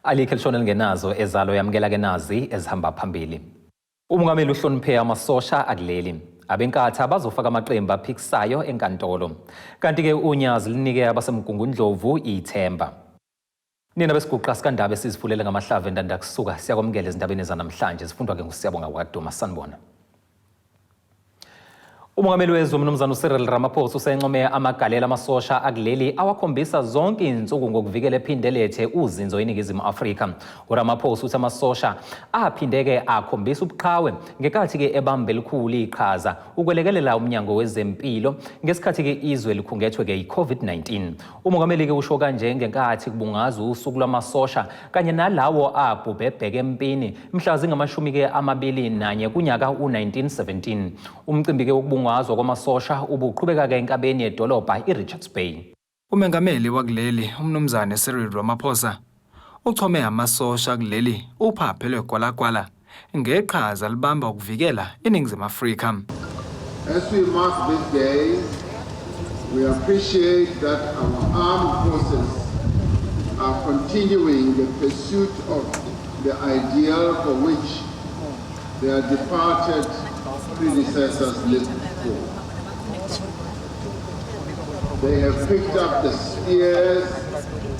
Alikho elishona elingenazo ezalo yamukela ke nazi ezihamba phambili. Umongameli uhloniphe amasosha akuleli. Abenkatha bazofaka amaqembu aphikisayo enkantolo. Kanti-ke uNyazi linike abaseMgungundlovu ithemba. Nina besiguqa sikandaba esizifulele ngamahlavu entanda kusuka siyakwamukela ezindabeni zanamhlanje zifundwa-ke nguSiyabonga Waduma. Sanibona. Umongameli wezwe uMnumzane uCyril Ramaphosa usencome amagalelo amasosha akuleli awakhombisa zonke izinsuku ngokuvikela ephinde lethe uzinzo eNingizimu Afrika. URamaphosa uthi amasosha aphinde-ke akhombisa ubuqhawe ngenkathi-ke ebambe elikhulu iqhaza ukwelekelela umnyango wezempilo ngesikhathi-ke izwe likhungethwe-ke yi-COVID-19. Umongameli-ke usho kanje ngenkathi kubungazwa usuku lwamasosha kanye nalawo abhubhe ebheke empini mhla zingamashumi-ke 21 kunyaka u-1917. Umcimbi-ke wokubungazwa kwamasosha ubuqhubeka-ke enkabeni yedolobha i-Richards Bay. Umengameli wakuleli uMnumzane Cyril Ramaphosa uchome amasosha kuleli uphaphe lwegwalagwala ngeqhaza libamba ukuvikela iNingizimu Afrika. As we mark this day, we appreciate that our armed forces are continuing the pursuit of the ideal for which their departed predecessors lived for. They have picked up the spears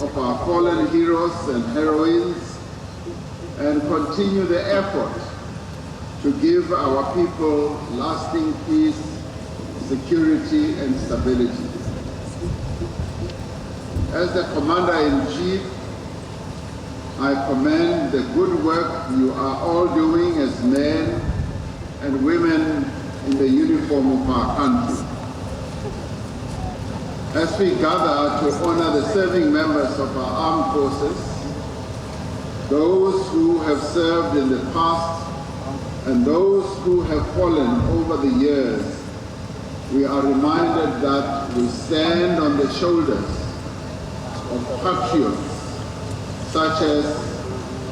of our fallen heroes and heroines and continue the effort to give our people lasting peace, security, and stability. As the Commander-in-Chief, I commend the good work you are all doing as men and women in the uniform of our country. As we gather to honor the serving members of our armed forces, those who have served in the past and those who have fallen over the years, we are reminded that we stand on the shoulders of patriots such as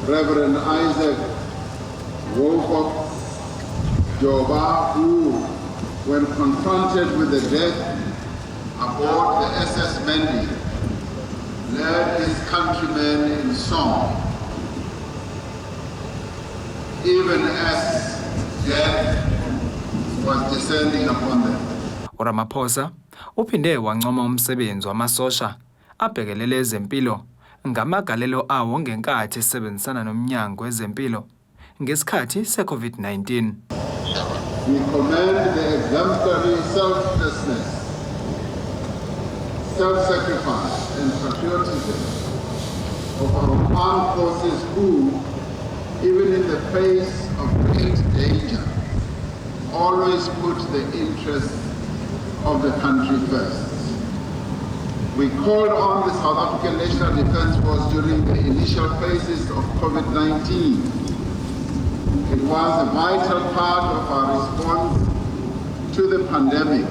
Reverend Isaac Woolcock Joba, who, when confronted with the death aboard the SS Mendi, led his countrymen in song, even as death was descending upon them. URamaphosa uphinde wancoma umsebenzi wamasosha abhekelele ezempilo ngamagalelo awo ngenkathi esebenzisana nomnyango wezempilo ngesikhathi se-COVID-19. We commend the exemplary selflessness, self-sacrifice, and patriotism of our armed forces who, even in the face of great danger, always put the interests of the country first. We called on the South African National Defence Force during the initial phases of COVID-19. It was a vital part of our response to the pandemic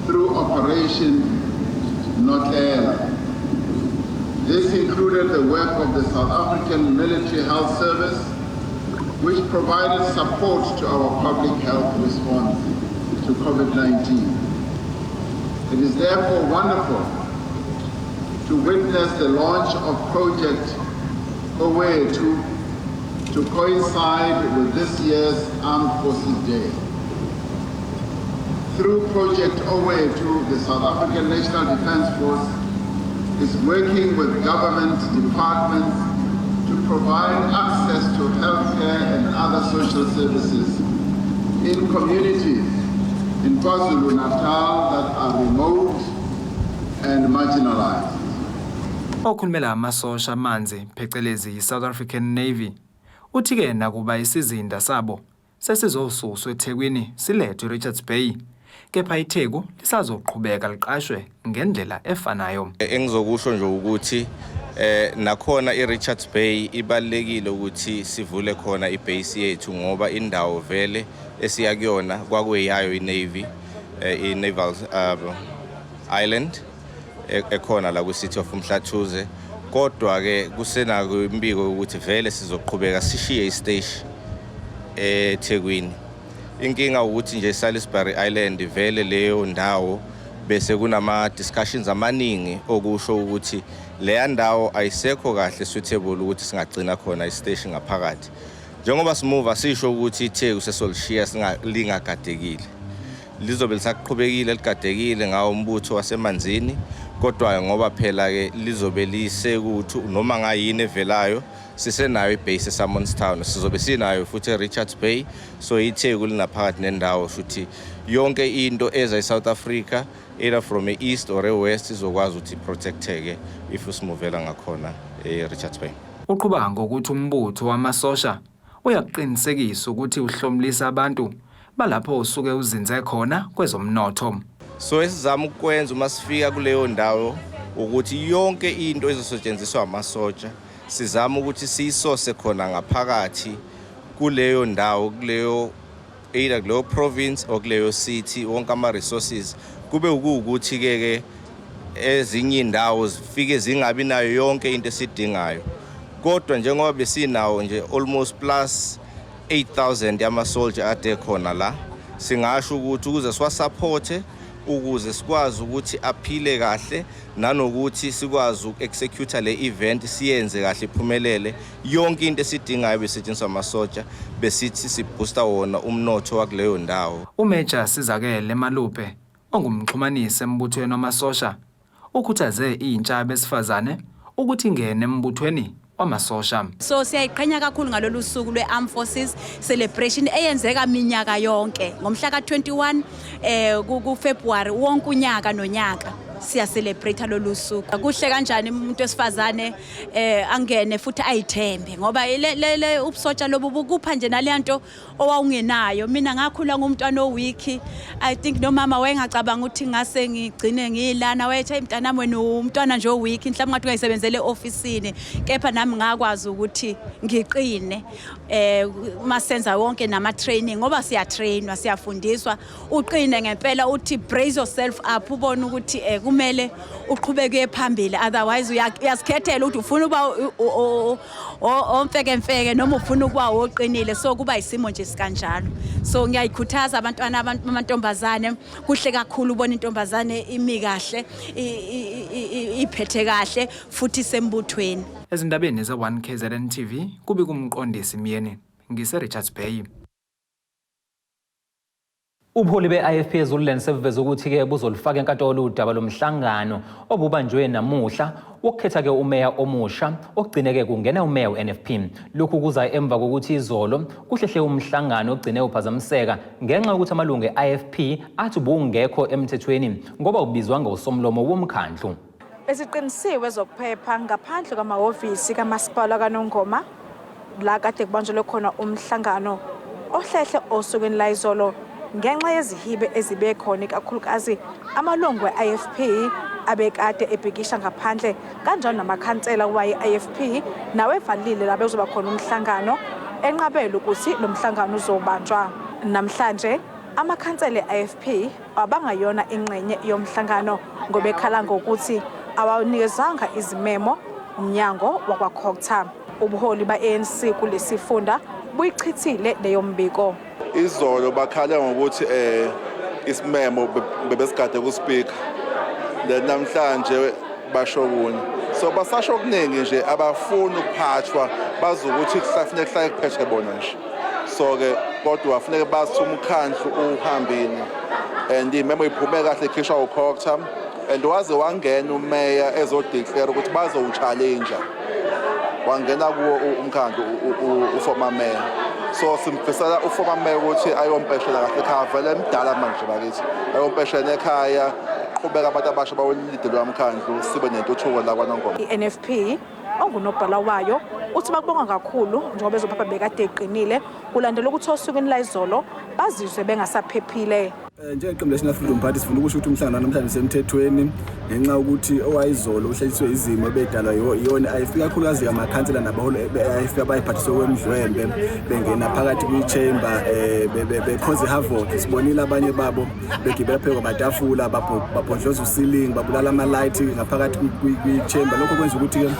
through Operation Notlela. This included the work of the South African Military Health Service, which provided support to our public health response to COVID-19. It is therefore wonderful to witness the launch of Project Owethu to coincide with this year's Armed Forces Day. Through Project Owethu, the South African National Defence Force is working with government departments to provide access to healthcare and other social services in communities in KwaZulu-Natal that are remote and marginalized. Okhulumela amasosha amanzi phecelezi i-South African Navy uthi-ke nakuba isizinda sabo sesizosuswa eThekwini silethwe eRichards Bay kepha iTheku lisazoqhubeka liqashwe ngendlela efanayo. Engizokusho nje ukuthi nakhona iRichards Bay ibalekile ukuthi sivule khona ibase yethu ngoba indawo vele esiya kuyona kwakuyiyayo iNavy, iNaval Island ekhona la kwi-City of Umhlathuze, kodwa ke kusenako imbiko ukuthi vele sizoqhubeka sishiye istation eThekwini. Inkinga ukuthi nje Salisbury Island vele leyo ndawo bese kunama discussions amaningi, okusho ukuthi Leya ndawo ayisekho kahle suitable ukuthi singagcina khona isiteshi ngaphakathi. Njengoba simuva sisho ukuthi iTheku sesolishiya lingagadekile. Lizobe lisaqhubekile ligadekile ngawo umbutho wasemanzini, kodwa ngoba phela ke lizobe lisekuthi noma ngayini evelayo sisenayo ibase eSimon's Town, sizobe sinayo futhi eRichards Bay. So iTheku linaphakathi nendawo, futhi yonke into eza eSouth Africa, either from e-east or e-west, izokwazi ukuthi iprotecteke if usimuvela ngakhona e-Richards Bay. Uqhuba ngokuthi umbutho wamasosha uyakuqinisekisa ukuthi uhlomulisa abantu balapho usuke uzinze khona kwezomnotho. So esizama ukwenza uma sifika kuleyo ndawo ukuthi yonke into ezosetshenziswa amasotsha sizama ukuthi siyisose khona ngaphakathi kuleyo ndawo, kuleyo either kuleyo province or kuleyo city, wonke ama-resources. Kube kuwukuthi-ke ke ezinye iy'ndawo zifike zingabi nayo yonke into esidingayo, kodwa njengoba besinawo nje almost plus 8000 yama-soldier ade khona la, singasho ukuthi ukuze siwasupporte, ukuze sikwazi ukuthi aphile kahle, nanokuthi sikwazi uku-execute le event siyenze kahle iphumelele, yonke into esidingayo besetshenziswa amasotsha, besithi siboosta wona umnotho wakuleyo ndawo. UMajor Sizakele Malupe, ongumxhumanisi embuthweni wamasosha, ukhuthaze intsha besifazane ukuthi ingene embuthweni wamasosha. So siyayiqhenya kakhulu ngalolu suku lwe-Armed Forces Celebration eyenzeka minyaka yonke ngomhla ka-21 ku-February wonke unyaka nonyaka. Siya-celebrate lolu suku. Kuhle kanjani umuntu wesifazane angene futhi ayithembe, ngoba le ubusotsha lobu bukupha nje naleya nto owawungenayo. Mina ngakhula ngumntwana o-weak. I think nomama wayengacabanga ukuthi ngase ngigcine ngiyilana. Wayethi, "Hey mntanami, wena umntwana nje o-weak, mhlawumbe ngathi ungayisebenzele e-ofisini." Kepha nami ngakwazi ukuthi ngiqine masenza wonke nama training, ngoba siyatrainwa, siyafundiswa, uqine ngempela, uthi brace yourself up, ubone ukuthi kumele uqhubeke phambili, otherwise uyazikhethela ukuthi ufuna uba omfeke mfeke noma ufuna ukuba oqinile. So kuba isimo nje sikanjalo. So ngiyayikhuthaza abantwana, abantu amantombazane. Kuhle kakhulu ubona intombazane imi kahle, iphethe kahle futhi sembuthweni. Ezindabeni ze-1 KZN TV, kubi kumqondisi Myeni, ngise Richards Bay. Ubuholi be-IFP eZululand sebuveze ukuthi-ke buzolufaka enkantolo udaba lomhlangano obubanjwe namuhla wokukhetha-ke umeya omusha, okugcine-ke kungena umeya we-NFP. Lokhu kuza emva kokuthi izolo kuhlehle umhlangano ogcine uphazamiseka ngenxa yokuthi amalungu e-IFP athi ubungekho emthethweni ngoba ubizwa ngosomlomo womkhandlu. Beziqinisiwe ezokuphepha ngaphandle kwamahhovisi kamasipala kaNongoma la kade kubanjelwe khona umhlangano ohlehle osukwini layizolo ngenxa yezihibe ezibe khona, ikakhulukazi amalungu e-IFP abekade ebhikisha ngaphandle, kanjalo namakhansela waye-IFP nawo evalile la bekuzoba khona umhlangano, enqabela ukuthi lo mhlangano uzobanjwa namhlanje. Amakhansela e-IFP abangayona ingxenye yomhlangano ngoba ekhala ngokuthi awanikezwanga izimemo umnyango wakwaCogta. Ubuholi ba-ANC kulesifunda buyichithile leyo mbiko. Izolo bakhala ngokuthi isimemo bebesigade ku-speaker, then namhlanje basho kunye, so basasho okuningi nje. Abafuni ukuphathwa, bazi ukuthi kusafuneka kuhlale kuphethe bona nje. So-ke kodwa funeke bazi umkhandlu uhambile and imemo iphume kahle, ikhishwa uCogta, and waze wangena umeya ezodeclare ukuthi bazowu-challenge. Wangena kuwo umkhandlu uformer mayor. So simfisela uformer mayor ukuthi ayompeshela kahle ekhaya, vele emdala manje bakithi, ayompeshela ekhaya, qhubeka abantu abasha bawulide loya mkhandlu, sibe nentuthuko la kwaNongoma. I-NFP, ongunobhala wayo uthi bakubonga kakhulu njengoba ezophepha bekade eqinile kulandela ukuthi osukwini layizolo bazizwe bengasaphephile. Njengeqembu le-National Freedom Party sifuna ukusho ukuthi umhlangano namhlanje usemthethweni ngenxa yokuthi owayizolo uhlehliswe izimo ebedalwa iyona IFP, kakhulukazi amakhansela nabaholi be-IFP abayiphathiswe kwemdlwembe, bengena phakathi kwi-chamber because havoc. Sibonile abanye babo begibela phezu kwamatafula, babhodloza uceiling, babulala ama-light ngaphakathi kwi-chamber. Lokho kwenza ukuthi-ke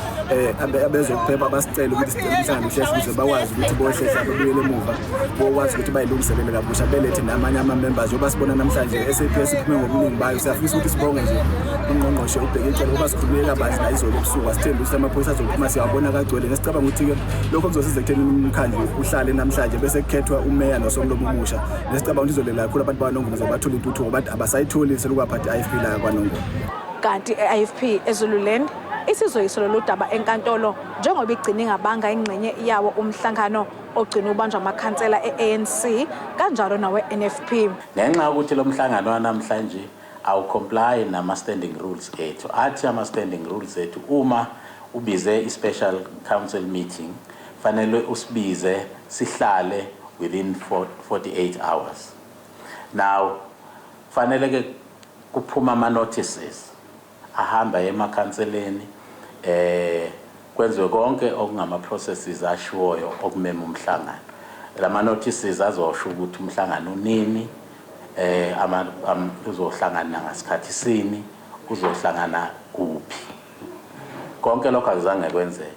abezokuphepha basicele ukuthi sicele umhlangano uhlehla ukuze bakwazi ukuthi bohlehla babuyele emuva, bokwazi ukuthi bayilungiselele kabusha, belethe namanye ama-members, njengoba sibona. sibona namhlanje SAPS iphume ngobuningi bayo. Siyafisa ukuthi sibonge nje ungqongqoshe uBheki Cele ngoba sikhulume kabanzi naye izolo ebusuku, asithembe ukuthi amaphoyisa azophuma, siyawabona kagcwele. Nesicabanga ukuthi-ke lokho kuzosiza ekutheni umkhandlu uhlale namhlanje bese kukhethwa umeya nosomlomo omusha. Nesicabanga ukuthi izolela kakhulu abantu bakwaNongoma ukuze bathole intuthuko, bathi abasayitholi selokwaphatha i-IFP la kwaNongoma. Kanti i-IFP eZululand isizoyisa lolu daba enkantolo njengoba igcine ingabanga ingxenye yawo umhlangano ogcina ubanjwa amakhansela e-ANC kanjalo nawe-NFP. Ngenxa yokuthi lo mhlangano wanamhlanje awucomply nama-standing rules ethu, athi ama-standing rules ethu uma ubize i-special council meeting fanele usibize sihlale within 48 hours. Now fanele ke kuphuma ama-notices ahamba emakhanseleni, kwenziwe konke okungama processes ashiwoyo okumema umhlangano. Lama notices azosho ukuthi umhlangano unini, uzohlangana ngasikhathi sini, uzohlangana kuphi. Konke lokho akuzange kwenzeke.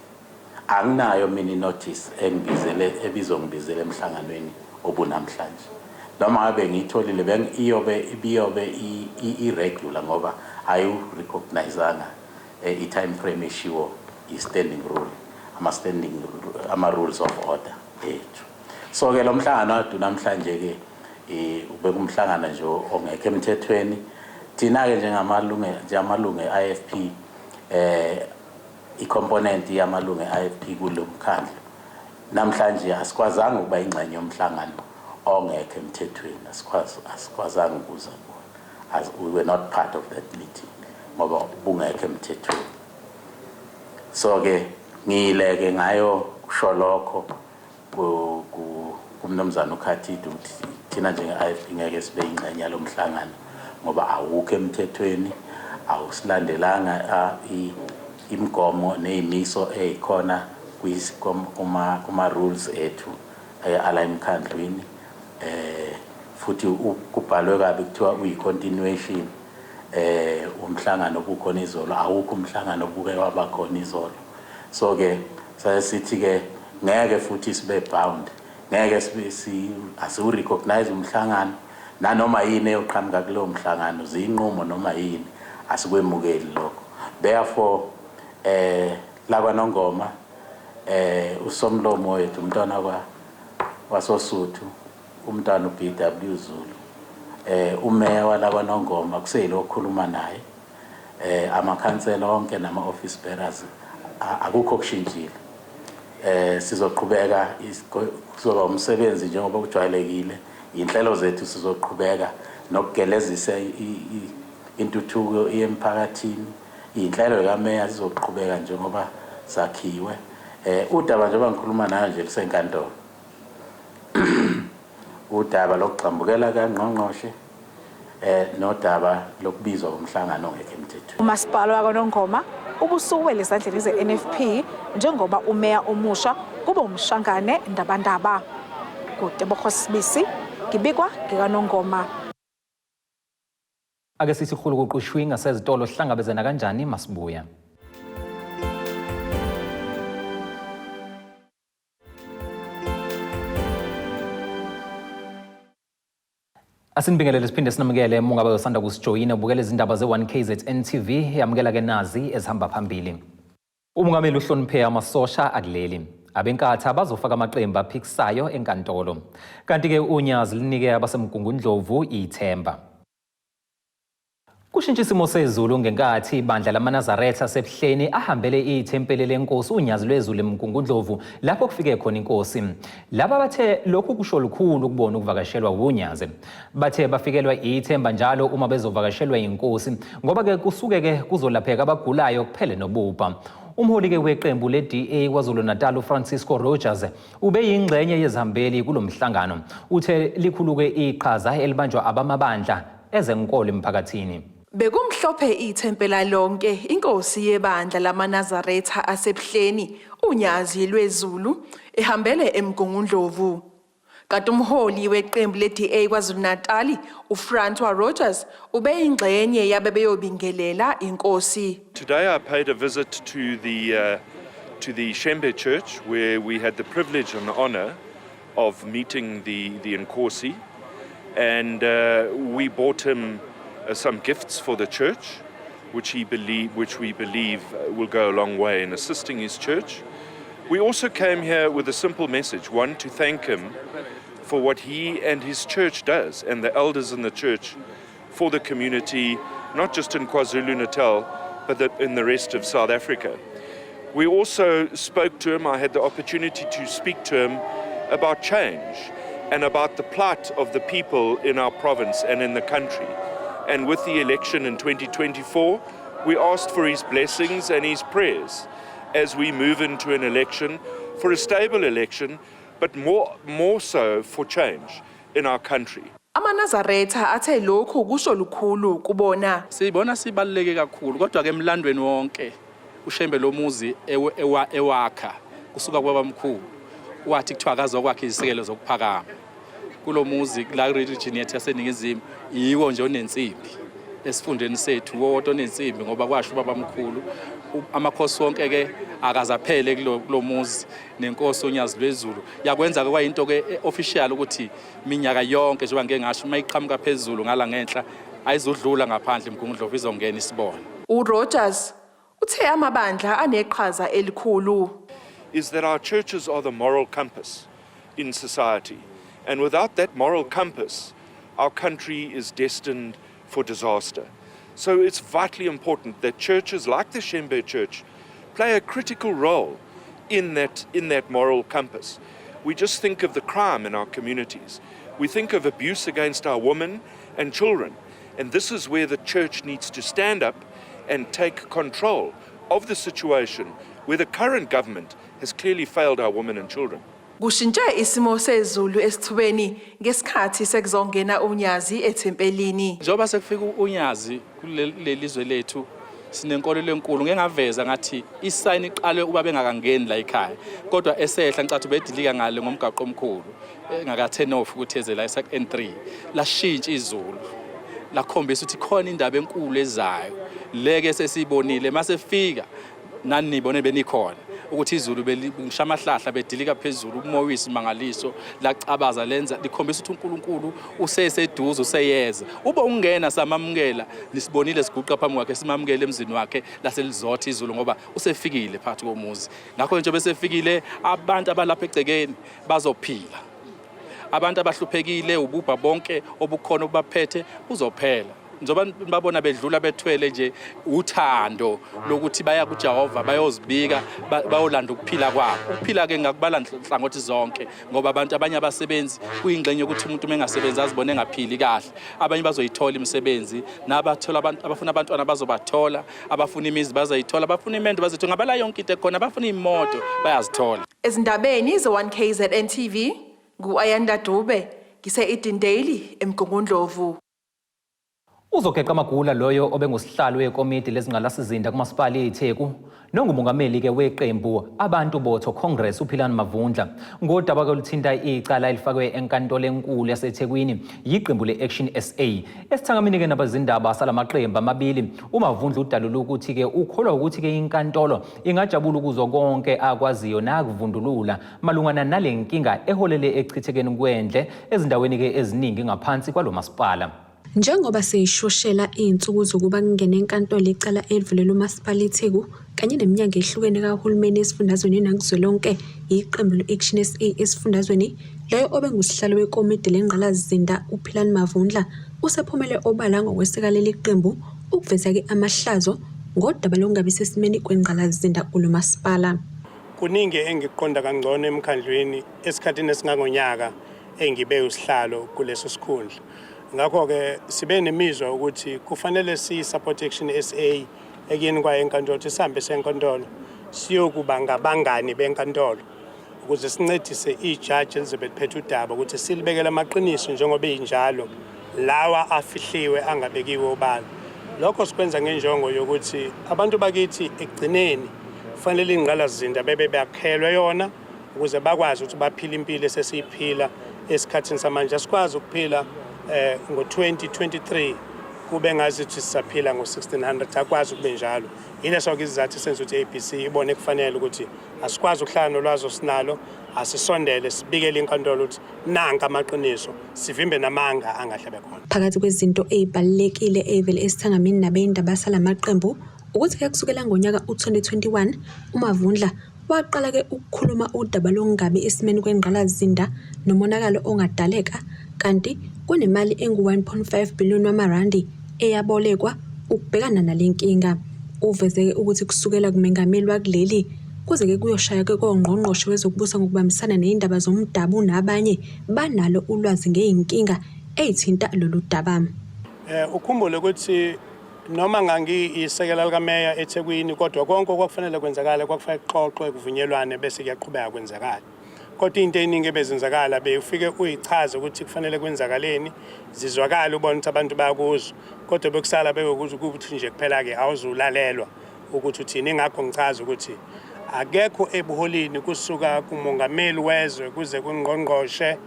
Anginayo mina notice engibizele ebizongibizela emhlanganweni obunamhlanje. Noma ngabe ngiyitholile bengiyobe ibiyobe irregular ngoba ayu recognizanga i-time frame eshiwo i-standing rule, ama-standing ama-rules of order ethu. So ke lo mhlangano wadu namhlanje ke ubekumhlangano nje ongekho emthethweni. Thina ke njengamalungu e-IFP, i-component yamalungu e-IFP kulo mkhandlu namhlanje asikwazanga ukuba ingxenye yomhlangano ongekho emthethweni, asikwazanga ukuza kuwona, as we were not part of that meeting ngoba bungekho emthethweni. So ke ngiyileke ngayo kusho lokho kumnumzana uKhathide ukuthi thina njenge-IFP ngeke sibe ingxenye yalo mhlangano ngoba awukho emthethweni, awusilandelanga imigomo ney'miso ey'khona kuma-rules ethu ala emkhandlwini. Futhi kubhalwe kabi kuthiwa uyi-continuation umhlangano obukhona izolo, awukho umhlangano obuke waba khona izolo. So ke sithi ke ngeke futhi sibe bound, ngeke asiwu-recognize umhlangano nanoma yini eyoqhamuka kulowo mhlangano, ziyinqumo noma yini, asikwemukeli lokho. Therefore la kwaNongoma usomlomo wethu umntwana waSosuthu umntwana uBW Zulu, umeya wala kwaNongoma kuseyilo okhuluma naye, amakhansela onke nama office bearers, akukho kushintshile. Sizoqhubeka, kuzoba umsebenzi njengoba kujwayelekile, inhlelo zethu sizoqhubeka nokugelezisa intuthuko emphakathini. Inhlelo kameya sizoqhubeka njengoba sakhiwe. Udaba njengoba ngikhuluma nayo nje lisenkantolo, udaba lokugxambukela kangqongqoshe nodaba lokubizwa komhlangano ongekho emthethweni. Umasipala wakwaNongoma ubusuwele ezandleni ze-NFP njengoba umeya omusha kube uMshangane Ndabandaba. Kutebogo Sibisi, ngibikwa ngikaNongoma. Ake sithi hulukuqu ngasezitolo sihlangabezana kanjani masibuya. Asinibingelele siphinde sinamukele mungabe usanda kusijoyina ubukela izindaba ze-1KZN TV, yamukela ke nazi ezihamba phambili. Umongameli uhloniphe amasosha akuleli. Abenkatha bazofaka amaqembu aphikisayo enkantolo. Kanti-ke uNyazi linike abaseMgungundlovu ithemba. Kushintsha isimo sezulu ngenkathi ibandla lamaNazaretha aseBuhleni ahambele ithempeli lenkosi uNyazi lwezulu eMgungundlovu lapho kufike khona inkosi. Laba bathe lokhu kusho lukhulu ukubona ukuvakashelwa wuNyazi. Bathe bafikelwa ithemba njalo uma bezovakashelwa inkosi ngoba-ke kusuke-ke kuzolapheka abagulayo kuphele nobubha. Umholi-ke weqembu le-DA KwaZulu-Natal uFrancisco Rogers ubeyingxenye yezihambeli kulo mhlangano. Uthe likhulu-ke iqhaza elibanjwa abamabandla ezenkolo emphakathini. Bekumhlophe ithempela lonke inkosi yebandla lamaNazaretha aseBuhleni uNyazi lwezulu ehambele eMgungundlovu. Kanti umholi weqembu le-DA KwaZulu-Natal uFrancois Rogers ubeyingxenye yabebeyobingelela inkosi. Today I paid a visit to the Shembe Church, where we had the privilege and honor of meeting the Nkosi. And we bought him some gifts for the church, which we believe will go a long way in assisting his church. We also came here with a simple message: one, to thank him for what he and his church does, and the elders in the church for the community, not just in KwaZulu Natal, but in the rest of South Africa. We also spoke to him. I had the opportunity to speak to him about change and about the plight of the people in our province and in the country. And with the election in 2024, we asked for his blessings and his prayers as we move into an election, for a stable election, but more so for change in our country. AmaNazaretha athe lokhu kusho lukhulu kubona. Siyibona sibaluleke kakhulu, kodwa ke emlandweni wonke uShembe lomuzi ewakha kusuka kwabamkhulu, wathi kuthiwa akazokwakha izisekelo zokuphakama kulo muzi. La region yethu yaseningizimu yiwo nje onensimbi esifundeni sethu, wodwa onensimbi, ngoba kwasho ubabamkhulu amakhosi wonke ke akazaphele kulo muzi, nenkosi uNyazi lwezulu yakwenza ke kwayinto ke official ukuthi minyaka yonke, njengoba ngeke ngasho, uma iqhamuka phezulu ngala ngenhla ayizudlula ngaphandle eMgungundlovu, izongena isibona. URogers uthe amabandla aneqhaza elikhulu. Is that our churches are the moral compass in society. And without that moral compass, our country is destined for disaster. So it's vitally important that churches like the Shembe Church play a critical role in that moral compass. We just think of the crime in our communities. We think of abuse against our women and children. And this is where the church needs to stand up and take control of the situation where the current government has clearly failed our women and children. Kushintshe isimo sezulu esithubeni ngesikhathi sekuzongena uNyazi ethempelini. Njengoba sekufika uNyazi kuleli lizwe lethu, sinenkolelo enkulu. Ngeke ngaveza ngathi isayini iqale uba bengakangeni la ekhaya, kodwa esehla ngicathi bedilika ngale ngomgaqo omkhulu engaka-turn off ukuthi eze la esa-N3, lashintsha izulu, lakhombisa ukuthi khona indaba enkulu ezayo. Leke sesiyibonile masefika, nani nibone benikhona ukuthi izulu ngisho amahlahla bedilika phezulu, umoya uyisimangaliso, lacabaza, lenza likhombisa ukuthi uNkulunkulu useseduze, useyeza. Ube ungena samamukela, nisibonile siguqa phambi kwakhe, simamukele emzini wakhe, laselizotha izulu ngoba usefikile phakathi komuzi. Ngakho nje besefikile, abantu abalapha egcekeni bazophila, abantu abahluphekile, ububha bonke obukhona obubaphethe buzophela, njengoba babona bedlula bethwele nje uthando lokuthi baya kuJehova, bayozibika, bayolanda ukuphila kwabo. Ukuphila ke ngakubala nhlangothi zonke, ngoba abantu abanye abasebenzi, kuyingxenye yokuthi umuntu uma engasebenzi azibone engaphili kahle. Abanye bazoyithola imisebenzi, nabathola abantu abafuna abantwana bazobathola, abafuna imizi bazoyithola, abafuna imendo bazoyithola, ngabala yonke into ekhona, abafuna imoto bayazithola. Ezindabeni ze-1 KZN TV, ngu-Ayanda Dube, ngise-Edendale eMgungundlovu. Uzogeqa amagula loyo obengusihlalo wekomiti lezingqalasizinda kumasipala iTheku nongumongameli-ke weqembu Abantu Botho Congress, uPhilani Mavundla, ngodaba oluthinta icala elifakwe enkantolo enkulu yaseThekwini yiqembu le-Action SA. Esithangamini-ke nabazindaba salamaqembu amabili, uMavundla udalule ukuthi-ke ukholwa ukuthi-ke inkantolo ingajabula ukuzwa konke akwaziyo nakuvundulula malungana nale nkinga eholele ekuchithekeni kwendle ezindaweni-ke eziningi ngaphansi kwalo masipala. Njengoba seyishoshela iy'nsuku zokuba kungene enkantolo icala elivulela uMasipala iTheku kanye neminyango ehlukene kahulumeni esifundazweni nakuzwelonke iqembu le-Action SA esifundazweni, loyo obengusihlalo wekomidi lengqalasizinda uPhilani Mavundla usephumele obala ngokweseka leli qembu ukuveza-ke amahlazo ngodaba lokungabi sesimeni kwengqalasizinda kulo masipala. Kuningi engikuqonda kangcono emkhandlwini esikhathini esingangonyaka engibe usihlalo kuleso sikhundla. Ngakho-ke sibe nemizwa ukuthi kufanele siyi-support Action SA ekuyeni kwayo enkantolo, ukuthi sihambe senkantolo siyokuba ngabangani benkantolo ukuze sincedise ijaji elizobe liphethe udaba ukuthi silibekele amaqiniso njengoba eyinjalo, lawa afihliwe angabekiwe obala. Lokho sikwenza ngenjongo yokuthi abantu bakithi ekugcineni kufanele ingqalasizinda bebe bakhelwe yona ukuze bakwazi ukuthi baphile impilo esesiyiphila esikhathini samanje. Asikwazi ukuphila ngo-2023. Kube ngazithi sisaphila ngo-1600, akwazi ukube njalo. Yileso-ke isizathu esenza ukuthi i-ABC ibone kufanele ukuthi asikwazi ukuhlala nolwazi osinalo, asisondele sibikele inkantolo ukuthi nanka amaqiniso, sivimbe namanga angahle bekhona. Phakathi kwezinto ey'balulekile ey'vele esithangamini nabendaba salamaqembu ukuthi-ke kusukela ngonyaka u-2021 uMavundla waqala-ke ukukhuluma udaba lokungabi esimeni kwengqalasizinda nomonakalo ongadaleka kanti kunemali engu-1.5 billion wamarandi eyabolekwa ukubhekana nale nkinga. Uveze-ke ukuthi kusukela kumengameli wakuleli kuze-ke kuyoshaya-ke kongqongqoshe wezokubusa ngokubambisana ney'ndaba zomdabu nabanye banalo ulwazi ngey'nkinga ey'thinta lolu daba. Ukhumbule ukuthi noma ngangiyisekela likameya eThekwini, kodwa konke okwakufanele kwenzakale kwakufanele kuxoxwe, kuvunyelwane, bese kuyaqhubeka kwenzakala. Kodwa into eningi ebezenzakala beyufike uyichaze ukuthi kufanele kwenzakaleni, zizwakale, ubone ukuthi abantu bayakuzwa, kodwa bekusala bekuthi ukuthi nje kuphela-ke awuzulalelwa ukuthi uthini. Ingakho ngichaza ukuthi akekho ebuholini, kusuka kumongameli wezwe kuze kungqongqoshe,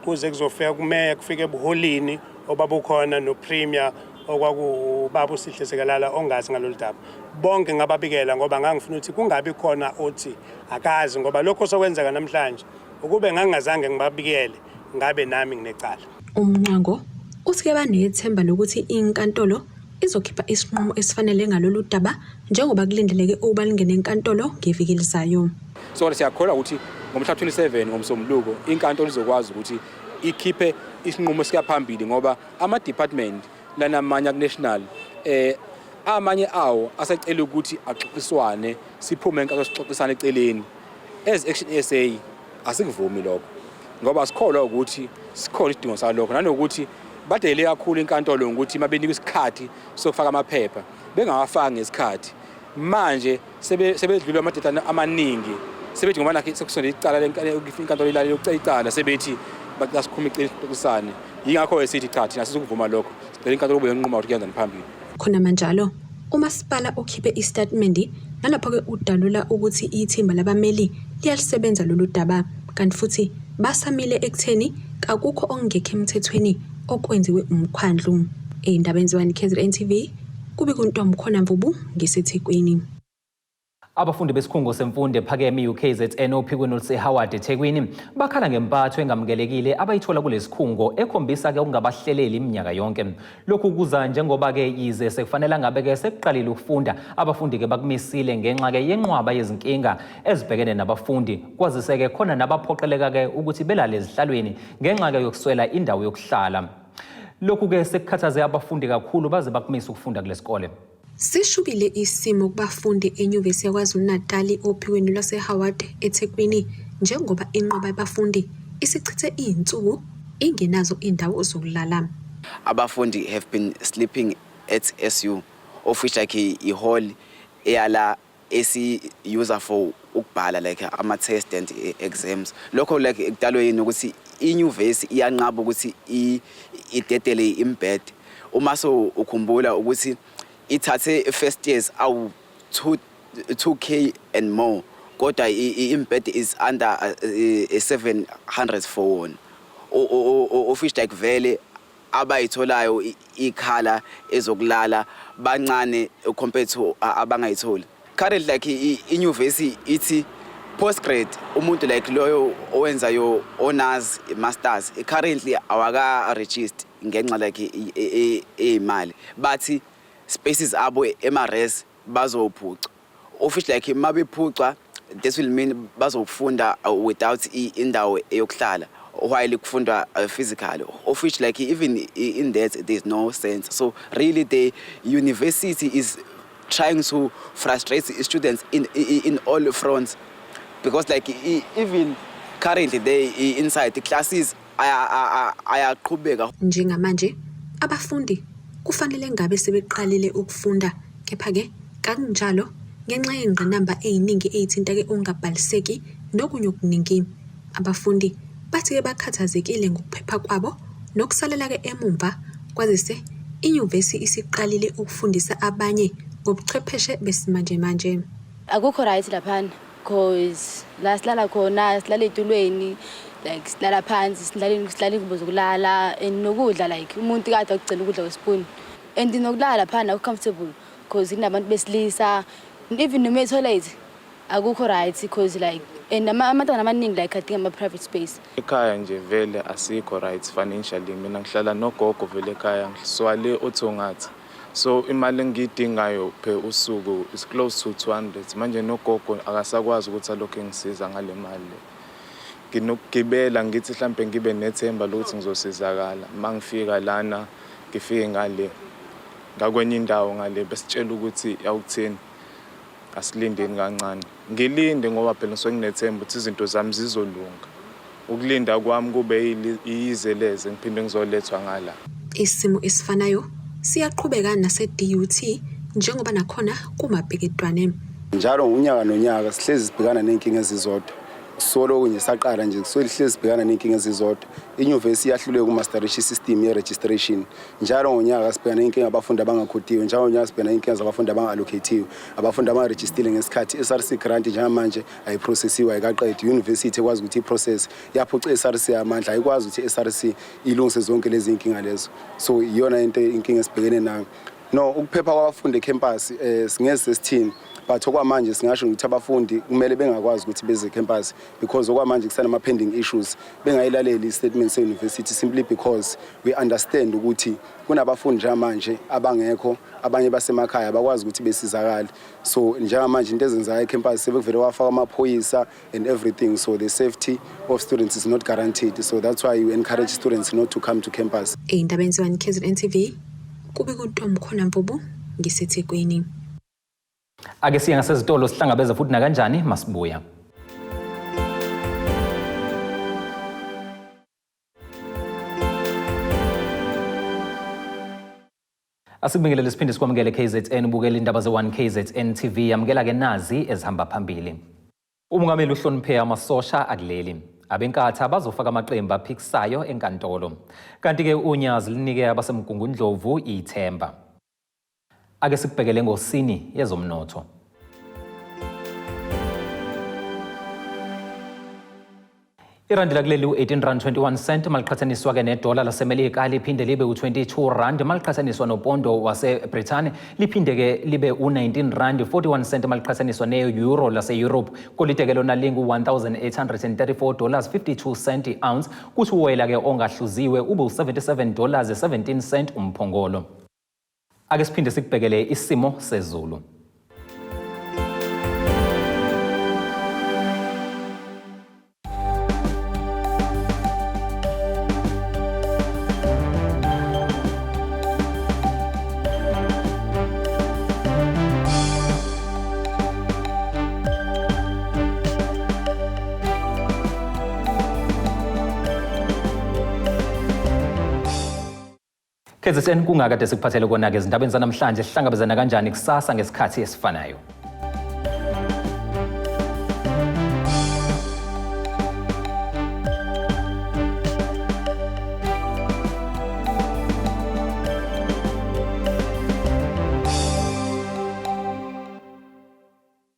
kuze kuzofika kumeya, kufike ebuholini obabukhona nopremier okwakuwubaba uSihle Zikalala ongazi ngalolu daba. Bonke ngababikela ngoba ngangifuna ukuthi kungabi khona othi akazi, ngoba lokho sokwenzeka namhlanje ukube ngangingazange ngibabikele ngabe nami nginecala. UMncwango uthi-ke banethemba lokuthi inkantolo izokhipha isinqumo esifanele ngalolu daba njengoba kulindeleke ukuba lingene enkantolo ngeviki elizayo. So siyakholwa ukuthi ngomhla 27 ngoMsombuluko inkantolo izokwazi ukuthi ikhiphe isinqumo sikaphambili, ngoba ama-department lana amanye aku-national amanye awo asecela ukuthi axoxiswane, siphume enkantolo sixoxisane eceleni. As Action SA asikuvumi lokho, ngoba sikholwa ukuthi sikhona isidingo salokho, nanokuthi badelele kakhulu inkantolo ngokuthi uma benikwa isikhathi sokufaka amaphepha bengawafaki ngesikhathi. Manje sebedlulwe amadedane amaningi, sebethi ngoba nakho sekusondele icala, inkantolo ilalele icala, sebethi bacela siphume eceleni sixoxisane. Yingakho-ke sithi cha, thina sizukuvuma lokho, sicela inkantolo kube yonquma ukuthi kuyenzani phambili. Khonamanjalo, umasipala ukhiphe isitatimende nalapho-ke udalula ukuthi ithimba labameli liyalisebenza lolu daba, kanti futhi basamile ekutheni kakukho okungekho emthethweni okwenziwe umkhandlu. Ey'ndabeni zeOne KZN TV, kubika uNtomkhona Mvubu ngiseThekwini. Abafundi besikhungo semfundo ephakeme i-UKZN ophikweni oluse-Howard eThekwini bakhala ngempatho engamukelekile abayithola kulesikhungo ekhombisa-ke ukungabahleleli iminyaka yonke. Lokhu kuza njengoba-ke yize sekufanele ngabe-ke sekuqalile ukufunda, abafundi-ke bakumisile ngenxa-ke yenqwaba yezinkinga ezibhekene nabafundi. Kwazise-ke khona nabaphoqeleka-ke ukuthi belale ezihlalweni ngenxa-ke yokuswela indawo yokuhlala. Lokhu-ke sekukhathaze abafundi kakhulu baze bakumisa ukufunda kulesikole. Sishubile isimo kubafundi eNyuvesi yaKwaZulu-Natali ophikweni lwaseHoward eThekwini njengoba inqwaba yabafundi isichithe iy'nsuku ingenazo iy'ndawo zokulala. Abafundi have been sleeping at SU, of which like i-hall eyala esi-user for ukubhala like ama-test and exams. Lokho like kudalwe yini? Ukuthi inyuvesi iyanqaba ukuthi idedele imbhede. Uma so ukhumbula ukuthi ithathe first years awu 2 2K and more, kodwa imbhede is under 700 for wona, of which like vele abayitholayo ikhala ezokulala bancane compared to abangayitholi currently. Like inyuvesi ithi postgrad, umuntu like loyo owenza yo honors, masters, currently awaka register ngenxa like eyimali, bathi spaces abo ema-res bazophucwa, of which like mabephucwa this will mean bazofunda without indawo eyokuhlala while kufundwa physically, of which like even in that there's no sense. So really the university is trying to frustrate students in all fronts, because like even currently they inside the classes ayaqhubeka. Njengamanje abafundi kufanele ngabe sebeqalile ukufunda, kepha-ke kakunjalo ngenxa yengqinamba ey'ningi ey'thinta-ke ukungabhaliseki nokunye okuningi. Abafundi bathi-ke bakhathazekile ngokuphepha kwabo nokusalela-ke emumva, kwazise inyuvesi isiqalile ukufundisa abanye ngobuchwepheshe besimanjemanje. Akukho right laphana, cause la silala khona silala ey'tulweni, like silala phansi, silala ingubo zokulala and nokudla, like umuntu kade akugcina ukudla kwesipuni. And nokulala laphana akukho comfortable because kunabantu besilisa, even noma e-toilet akukho right because like and abantwana abaningi like adinga ama-private space. Ekhaya nje vele asikho right financially. Mina ngihlala nogogo vele ekhaya, ngiswale oThongathi. So imali engiyidingayo per usuku is close to 200. Manje nogogo akasakwazi ukuthi alokhu engisiza ngale mali le. Nginokugibela ngithi mhlampe ngibe nethemba lokuthi ngizosizakala. Uma ngifika lana ngifike ngale ngakwenye indawo ngale besitshela ukuthi yawukuthini asilindeni kancane. Ngilinde ngoba phela ngisuke nginethemba ukuthi izinto zami zizolunga. Ukulinda kwami kube yize leze ngiphinde ngizolethwa ngala. Isimo esifanayo siyaqhubeka nase-DUT njengoba nakhona kumapeketwane. Njalo unyaka nonyaka sihlezi sibhekana ney'nkinga ezizodwa. Soloku nje saqala nje kusuke sihlezi sibhekana ney'nkinga ezizodwa. Inyuvesi iyahluleka ukumasterisha i-system ye-registration. Njalo ngonyaka sibhekana ney'nkinga abafundi abangakhodiwe, njalo ngonyaka sibhekana ney'nkinga zabafundi abanga-allocate-iwe, abafundi abangarejistile ngesikhathi. I-SRC grant njengamanje ayiprocessiwe, ayikaqedi. I-university ekwazi ukuthi i-process yaphuca i-SRC amandla, ayikwazi ukuthi i-SRC ilungise zonke lezi iy'nkinga lezo. So iyona into inkinga esibhekene nayo. No, ukuphepha kwabafundi ecampus singeze sesithini, but okwamanje singasho ukuthi abafundi kumele bengakwazi ukuthi beze campus because okwamanje kusanama pending issues, bengayilaleli i-statement se-university simply because we understand ukuthi kunabafundi njengamanje abangekho, abanye basemakhaya abakwazi ukuthi besizakale. So njengamanje into ezenzayo ecampus sebekuvele wafaka amaphoyisa and everything, so the safety of students is not guaranteed, so that's why we encourage students not to come to campus. Ey'ndabeni ze-1 KZN TV, kubika uNtomkhona Mvubu ngiseThekwini. Ake siye ngasezitolo sihlangabeze futhi nakanjani masibuya. Asikubingelele siphinde sikwamukele KZN ubukela indaba ze-1 KZN TV, yamukela ke nazi ezihamba phambili. Umongameli uhloniphe amasosha akuleli. Abenkatha bazofaka amaqembu aphikisayo enkantolo. Kanti-ke uNyazi linike abaseMgungundlovu ithemba. Ake sikubhekele ngosini yezomnotho. Irandi lakuleli u-18 rand 21 cent maliqhathaniswa-ke nedola laseMelika, liphinde libe u-22 rand maliqhathaniswa nopondo waseBrithani, liphinde-ke libe u-19 rand 41 cent maliqhathaniswa ne-euro lase-Europe. Golide-ke lona lingu-1834 dollars 52 cent i-ounce, kuthi uwoyela-ke ongahluziwe ube u-77 dollars 17 cent umphongolo. Ake siphinde sikubhekele isimo sezulu. KZN kungakade sikuphathele kona-ke ezindabeni zanamhlanje, sihlangabezana kanjani kusasa ngesikhathi esifanayo.